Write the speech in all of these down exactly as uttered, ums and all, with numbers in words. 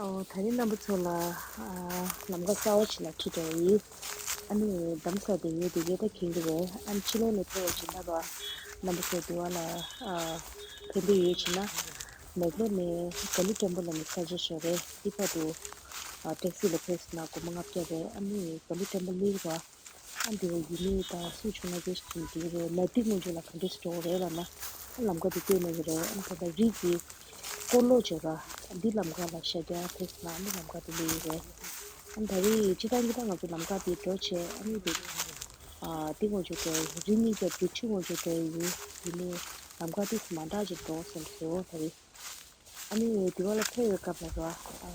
ཨོ། ད་རིང་རྣམ་པ་ཚོ་ལ་ཨ་ལམ་ཁ་གསར་པ་ཞིག་ལ་ཁྲིད་འགྲོ་བ་ཡིན། ཨ་ནི་གདམ་ག་དེ་ཡོད་དེ་གས་ད་མཁྱེན་གྱི་རེད། ཨ་ནི་ཕྱི་ལོགས་ནས་ཕེབས་པ་ཅིག་ལ་ར་རྣམ་པ་ཚོ་འདི་བ་ལ་ཨ་ཕན་པ་ཡོད་བྱས་ན། མེག་ལོར་ནས་ག་ལུ་ཊེམ་པལ་ལ་ནི་ས་ཆ་ཞིག་རེད། འདི་བར་དུ་ཨ་ཊེག་སི་ལ་ཕེབས་སོང་ན་སྒོར་མོ་ལྔ་བརྒྱ་རེད། ཨ་ནི་ག་ལུ་ཊེམ་པལ་སླེབས་ར། ཨ་འདི་བ་ཡུལ་མི་དང་སུ་བྱུང་ན་རྒྱལ་ཞིག་ཅིག་འགྲིག་རེད། ན་དེ་སྔོན་འཇུག་ལ་ག་འདྲས་འགྲོ་རེད་ལབ་ན། ཨ་ལམ་ཁ་འདི་བསྟན་གནང་གི་རེད། ཨ་ད་ལྟ་རི་གི་སྐོར་ལོག་བྱེད་ར། འདི་ལམ་ཁ་ལ་ཤར་རྒྱག་ཕེབས་ན་ཨ་ནི་ལམ་ཁ་འདི་སླེབས་ཡོད་རེད། ཨ་ད་རེས་སྤྱིར་བཏང་གི་ད་ང་ཚོ་ལམ་ཁ་འདི་འགྲོ་བྱས་ཨ་ནི་འདི་ཨ་འདི་སྔོན་འཇུག་འགྲོ་ཡིན། རི་གཉིས་ཀྱང་འདི་ཆུ་སྔོན་འཇུག་འགྲོ་ཡིན། ཡིན་ནའི་ལམ་ཁ་འདི་མ་འདྲ་ཅིག་འགྲོ་བསམ་སོང་ད་རེས། ཨ་ནི་དེ་བ་ལ་ཕེབས་པའི་སྐབས་ལ་ར། ཨ་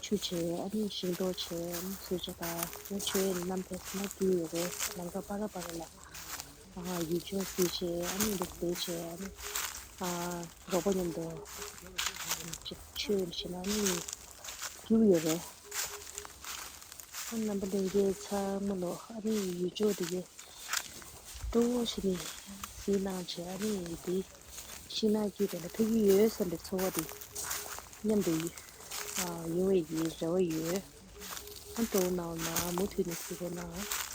ཆུ་བྱས་ཨ་ནི་ཤིང་ཏོག་བྱས་ཨ་ནི་སུ་བྱས་དང་ཡང་ཆོས་རྣམས་ཕེབས་སོང་ན་སྐྱིད་ཡོད་རེད། ལམ་ཁ་ཕར་ར་ཕར་ར་ལ་ཨ་ཡུལ་ལྗོངས་གཟིགས་བྱས་ཨ་ནི་འདུག་བསྡད་བྱས་ཨ་ནི་ཨ་རོགས་པ་མཉམ་དུ་ཅིག་ཆོས་བྱས་ན་ཨ་ནི་སྐྱིད་ཡོད་རེད། རྣམ་པ་ལྷན་རྒྱས་ཚང་མ་ལོ་ཨ་ནི་ཡུལ་ལྗོངས་དེ་གའི་སྤྲོ་བོ་ཞིག་ནི་གཟིགས་གནང་བྱས་ཨ་ནི་འདི་ཤིང་ནགས་ཀྱི་དེ་ལ་ཕེབས་ཀྱི་ཡོད་བསམ་པའི་ཚོར་བ་དེ་མཉམ་དུ་ཡོང་བའི་གི་རེ་བ་ཡོད། ཨ་སྤྲོ་བོ་གནང་ན་མུ་མཐུད་ནས་གཟིགས་རོགས་གནང་།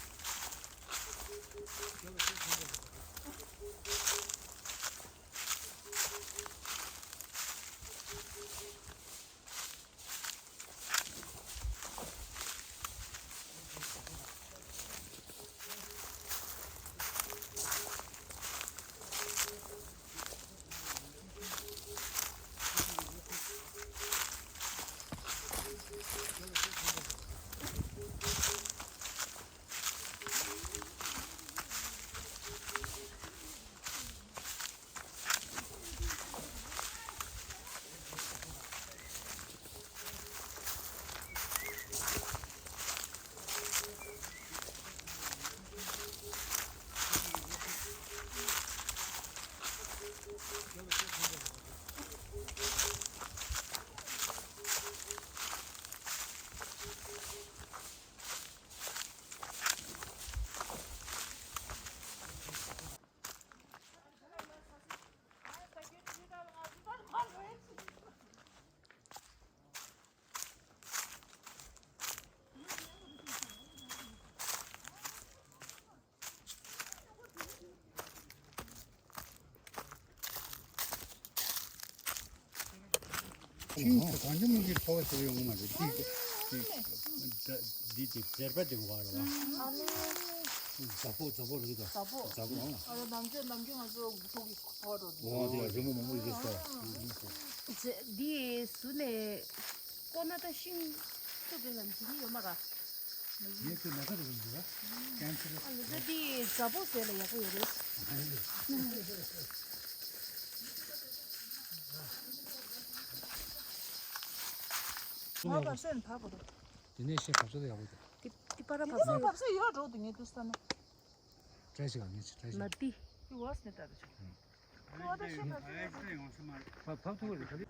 ཤིང་གང་ཅི་མིན་གྱི་ཚོ་བ་ཞིག་ཡོང་གི་མ་རེད། འདི་འདི་འདི་འདི་འདི་སྡེར་པ་འདི་འོག་རེད་བ། ཨ་ནི། རྫ་ཕོག་རྫ་ཕོག་རེད་དོ། རྫ་ཕོག་རྫ་ཕོག་ཨང་། ཨ་རོ་ནམ་རྒྱུན་ནམ་རྒྱུན་ང་ཚོ་ཐོག་གི་ཁོ་རོ། འོ་དེ་ཡང་རི་མོ་མང་པོ་ཡོད་སོ། འདི་ཟུར་ནས་ཀོ་ན་ད་ཤིང་ཏུ་དེ་ལ་འཛིན་ཡོད་མ་ར། ངས་ཁྱོད་ལས་ཀ་རེ་རེ་འདུག་ཨ། ཀན་སར། ཨ་ལོ་ཟེར་འདི་རྫ་ཕོག་ཟེར་ལ་ཡག་པོ་ཡོད་རེད། ང་བབས་སེ་ནས་བབས་པ་རེད། དེ་ནས་ཤེས་བབས་སེ་ལ་ཡག་པོ་འདུག་དེ་དེ་པར་བབས་སེ་ཡོད། བབས་སེ་ཡོད་འགྲོ་འདུག་ངས་འདུག་ས་ནས། བཀྲ་ཤིས་ཨ་ངས་བཀྲ་ཤིས། མ་དེ། དེ་བབས་སེ་ནས་ད་དུ་ཆོག་ཁོ་བ་ད་ཤེས་བབས་སེ་ཡོད་འགྲོ། བབས་བབས་ཐུབ་ཀྱི་རེད་ག་ལེ།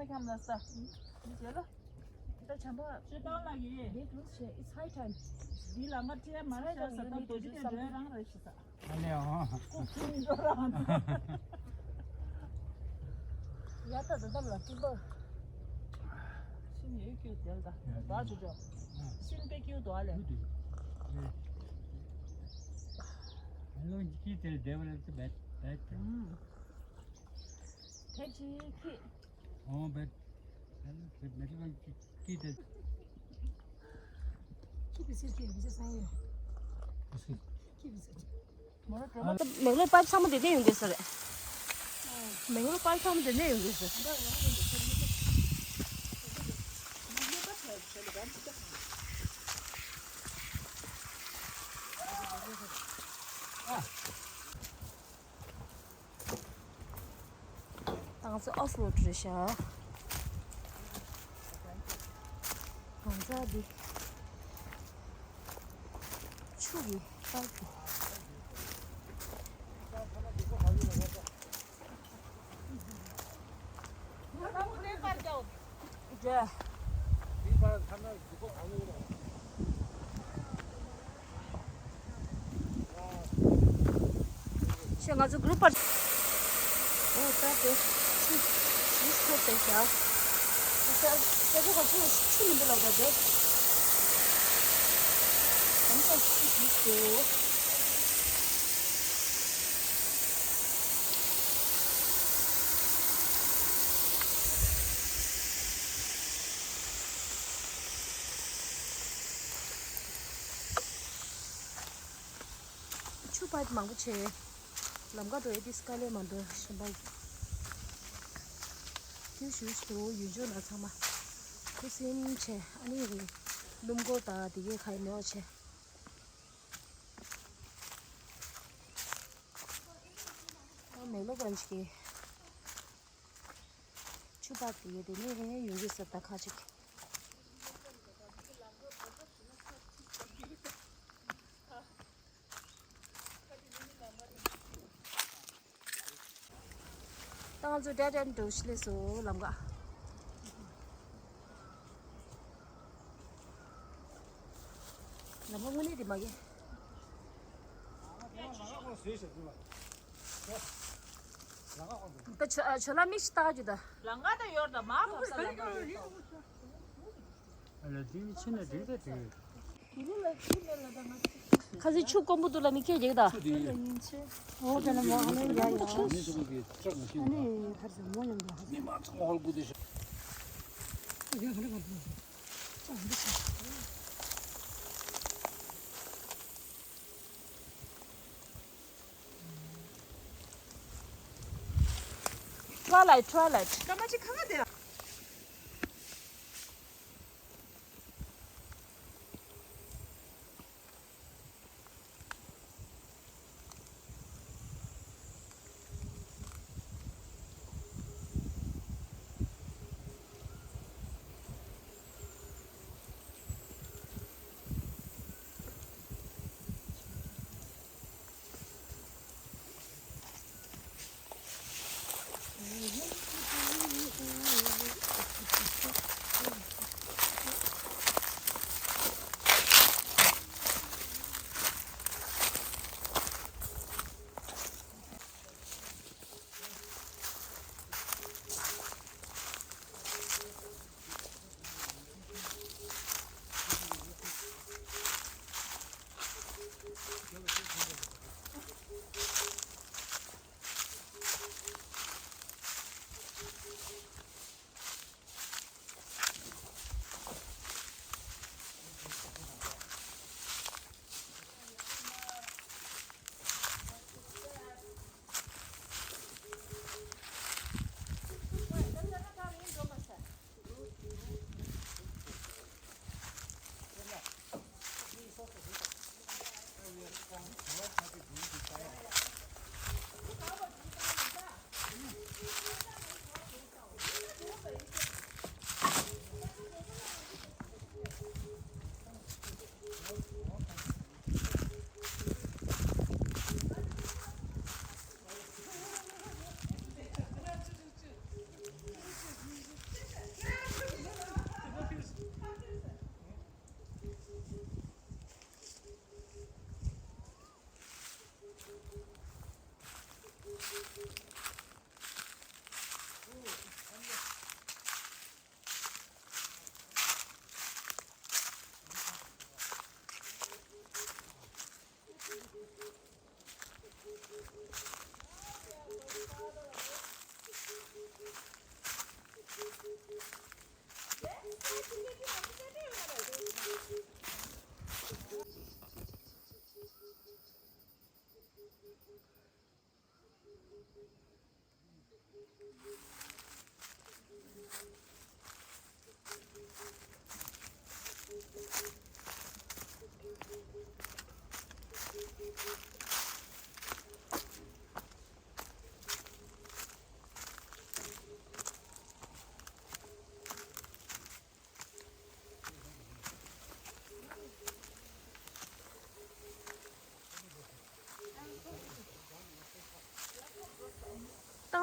ཁམས་ལ་ཁམས་ལ་ས། འདི་བྱས་ལ། ད་བྱམས་པ། ཤེས་བཏང་ལ་ཡིན། འདི་འདུག་བྱས། It's high time. འདི་ལ་ང་བྲེལ་མ་རེད་ས་ས་ད་རྡོ་རྗེ་གདན་འགྲོ་རང་རེད་ཤི་ས། ཨ་ལེ་ཨོ། ཁུག་ཁུག་མི་འགྲོ་རང་འདུག་ཡ་ད་ད་ད་ལ་ཀི་པ། ཤིང་ཡོད་ཀྱི་དེ་ལ་ད་བ་ཅུ་ཅོ། ཤིང་པེ་ཀྱུ་དོ་ཨ་ལེ། How long did he tell develop the bad bad thing? ཐེབས་ཅིག་ཁྱི། Oh, but I don't think metal one ki ki the. Keep it safe, keep it safe. Keep it safe. མེག་ལོར་པ་ཚང་མ་དེ་ནས་ཡོང་གི་ས་རེད། མེག་ལོར་པ་ཚང་མ་དེ་ནས་ཡོང་གི་ས། ང་ཚོ་ཨོཕ་རོཌ་རེད་ཤག་ང་ཚོ་འདི་ཆུ་ ཞེས་ང་ཚོ་གུ་རུབ་པར། འོ་ད་དེ་ཆུ་ཆུ་ཐོབ་པའི་ཞག་ད་ད་ད་ཁ་ཆུ་ཆུ་མི་འདུག་ལབ་ད་དེ། གང་ལྟར་ཆུ་ཞིག་འདུག་ཆུ་པར་མང་པོ་བྱས། ལམ་ཁ་འགྲོ་ཡས་དེ་དཀའ་ལས་མ་འདུག་གཞན་པ་ཁྱོད་ཞུ་ཞུ་ཡུལ་ལྗོངས་ན་ཚང་མ་ཁུ་སིམ་བྱས། ཨ་ནི་སྣུམ་འཁོར་དང་དེ་གས་ག་ཡི་མེད་པ་བྱས། ཨ་མེ་ལོ་པན་ཅིག་གི་ཆུ་པར་དེ་གས་དེ་ནས་ཡོང་གི་ས་ད་ཁ་ཅིག་ད་ང་ཚོ་ཌེཌ་ཨེན་ཌི་འགྲོ་ཤི་ལས་སོ་ལམ་ཁ། ལམ་ཁ་དངོས་གནས་དེ་མ་གི། ད་ཆོ་ཨ་ཆོ་ལ་མིག་ཤི་ལྟ་གི་ད། ལམ་ཁ་ད་ཡོར་ད་མ་བབས་ས་ལམ་ཁ་ཡོད་ད། ཁ་སང་ཆུ་དཀོན་པོ་འདུག་ལ་མི་སྐད་རྒྱག་ད། Twilight, twilight.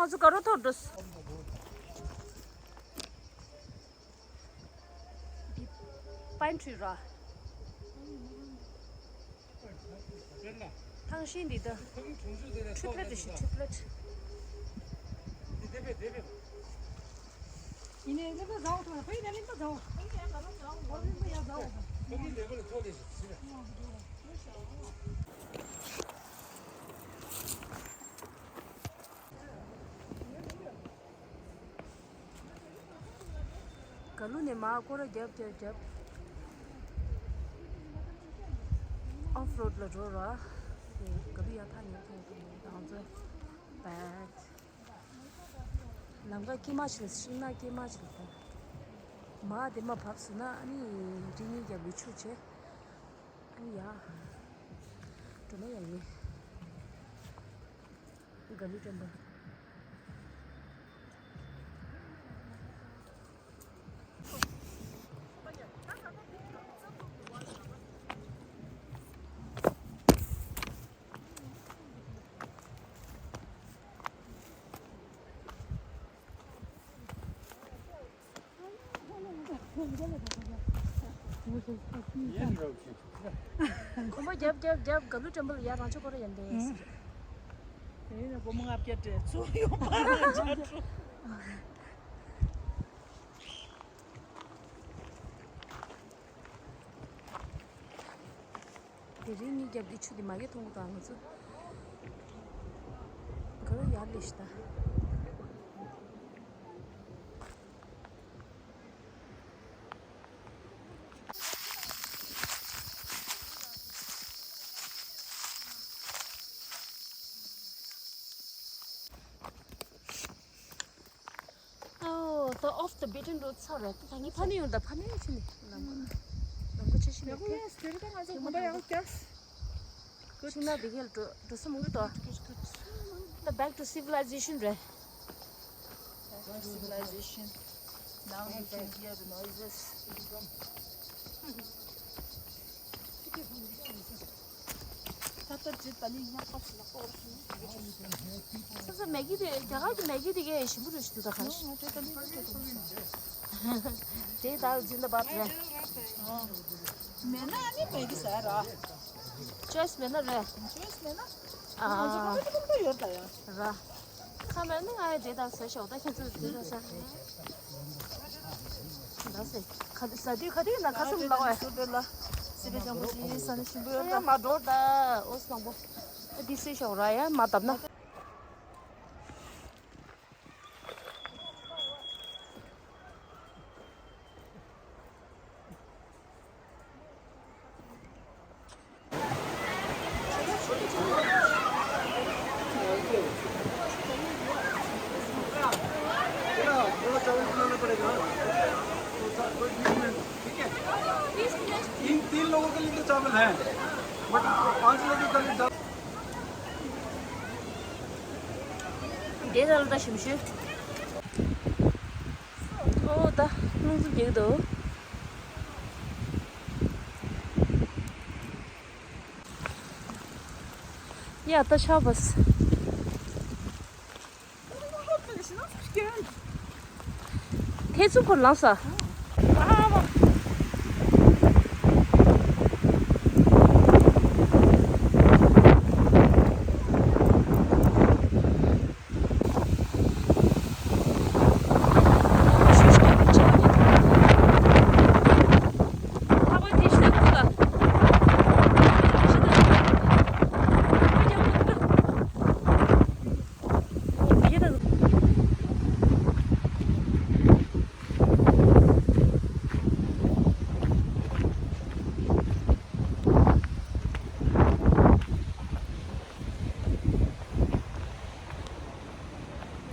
ང་ཚོ་ག་རུ་ཐོག་འགྲོ། འདི་པན་ཊི་རི་ར། ཐང་ཤིང་འདི་ད། ཁྲུ་པ་ལེཊ་རེད་ཤག་ཁྲུ་པ་ལེཊ། ག་ལུ་ནས་མར་སྐོར་ར་རྒྱབ་རྒྱབ་རྒྱབ། ཨོཕ་རོཌ་ལ་འགྲོ་ར། ག་ལུ་ཡར་ཐག་ཉེ་ཐག་ཡོད་དང་ཚོ། བད། ལམ་ཁ་དཀྱིལ་མ་ཞིག་ལ་ཤིང་ནགས་དཀྱིལ་མ་ཞིག་ལ། མར་དེ་མར་བབས་སོང་ན་ཨ་ནི་རི་གཉིས་རྒྱབ་ལ་ཆུ་བྱས། ཨ་ནི་ཡར་འགྲོ་ན་ཡང་ཡིན། ག་ལུ་ཊེམ་པལ། གོམ་པ་རྒྱབ་རྒྱབ་རྒྱབ་ག་ལུ་ཊེམ་པལ་ཡར་རང་ཕྱོགས་སྐོར་ར་ཡིན་པས། དེ་ནས་སྒོར་མོ་ལྔ་བརྒྱ་སྤྲད་ཚུར་ཡོང་པ་རང་ཆ་འགྲོ། དེ་རིང་གཉིས་རྒྱབ་ཀྱི་ཆུ་དེ་མ་གི་མཐོང་གི་དང་ང་ཚོ། ག་རུ་ཡར་ལས་ཤི་ད། ཨོ། ད་off the beaten road ཚར་རེད། ད་ངས་ཕ་ནས་ཡོང་ད་ཕ་ནས་ཕྱིན་ནས་ལམ་ཁ། ལམ་ཁ་ཆེ་ཤོས་ཡག་པོ་རེད། དེ་རིང་ད་ང་ཚོ་དགོན་པ་ཡག་པོ་བརྒྱབ། ཤིང་ནགས་དེ་གས་ལ་འགྲོ་འགྲོ་ས་མང་གི་འདུག་ད་back to civilization རེད། Back to civilization. Now you can hear the noises. ད་ལྟ་བྲིས་པ་ནི་ཉག་པ་ཞིག་ལ་སྐོར་ཞིག་སོ་སོ་མེ་གི་དེ་རྒྱ་གར་གྱི་མེ་གི་དེ་གས་ཞིམ་པོ་རེད་ཞིག་འདུག་ད་ག་རེ་ཞིག་དེ་ད་ལྟ་འཛིན་ད་བབ་རེད། མེད་ན་ནི་མེ་གི་ཟ་ར། choice མེད་ན་རེད། choice མེད་ན། ང་ཚོ་ཨ་ཁ་ཁ་ཁ་ཡོད་ད་ཡ། ར། ཁ་མེད་ན་ང་ཡི་དེ་ད་ཟ་ཤོག་ད་ཁྱེད་ཚོ་དེ་ད་ཟ། ད་ཟེ། ཁ་ཟ་དུས་ཁ་དུས་ན་ཁ་སུམ་ལག་བས། སུ་དེ་ལ། སི་པེ་ཅང་པོ་ཞིག་ས་ནི་ཞིམ་པོ་ཡོད་ད། ཡ་མ་འགྲོ་ད། ཨོ་སྣང་པོ། ཨ་དེ་ཟེ་ཤོག་ར་ཡ་མ་བཏབ་ན། थोड़ा चावल बनाना पड़ेगा। तो चा-, कोई बीस मिनट, ठीक है? तीन, तीन लोगों के लिए तो चावल है, बट पाँच लोगों के लिए चावल འདི་ལ་ལ་ཞིམ་ཤོས། ཨོ་ད་རླུང་འཚུབ་རྒྱག་གི་འདུག་ཡ་ད་ཤ་བས། ཐེ་ཚུ་ཕོར་ལངས་ས།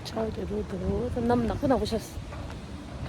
ཆར་གྱི་རུ་དུ་རུ་ནམ་ནག་པོ་ནག་པོ་ཤར།